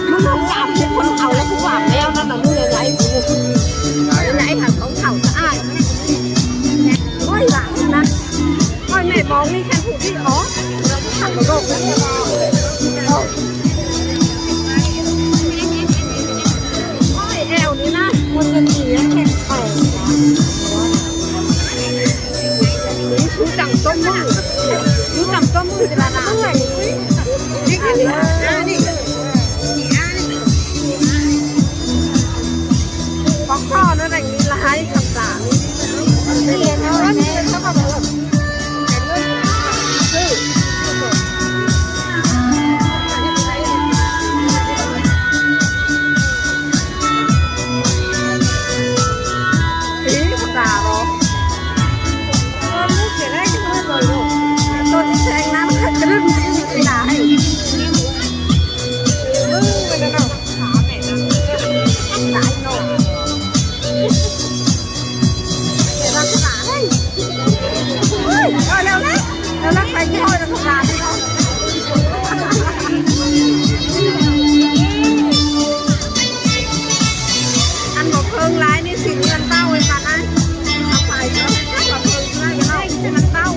Hnub no kuv kuj thaum lawm, kuv vam meej no los hnub no nyob ib kuv, nyob ib hais tau thaum xwb ai. Ua ib vam na, ua mej mov li kheej pum ib os. Ua li na, ua txog tsis kheej pais. Kuv xub tseem tuaj muag, xub tseem tuaj muag li na. Pov qhoj no deem li lais tham tam. Ib tham tam los. Ăn mộc Hương lái đi xin ăn tau em bạn ơi. Không phải chứ, chắc là Hương lái cái này xin ăn tau.